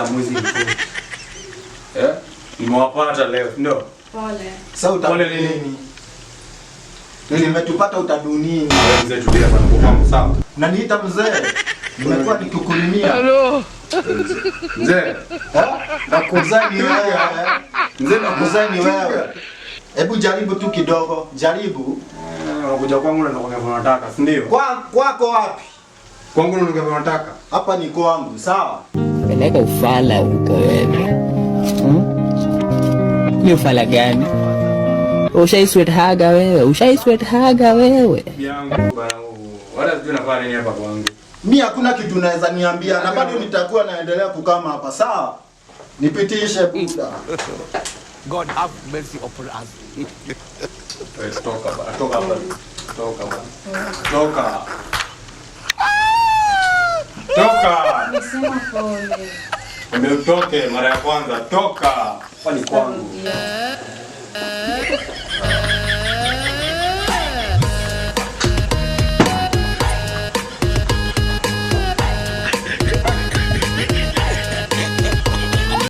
Hamwezi report. Eh? Nimewapata leo, ndio. Pole. Sasa Pole utadu nini? Nini? Nimetupata utadu nini? Wewe mzee, tulia bwana, uko kwangu sawa? Unaniita mzee? Nimekuwa nikikulimia. Mzee, Eh? Mzee ni wewe. Mzee, Mzee ni wewe. Hebu jaribu tu kidogo, jaribu. Unakuja kwangu na nakwambia vile unataka, si ndio? Kwako wapi? Kwangu na nakwambia vile unataka. Hapa ni kwangu, sawa? Peleka ufala huko wewe. Ni ufala gani? Ushai sweat haga wewe? Ushai sweat haga wewe? Yangu bana, wala sijui nafanya nini hapa kwangu. Mi hakuna kitu naweza niambia na bado nitakuwa naendelea kukama hapa, sawa? Nipitishe buda. God have mercy upon us. Wewe toka bana, toka bana. Toka bana. Toka. Toka. Nisema pole. Nimeutoke mara ya kwanza, toka. Hapa ni kwangu. Rudia.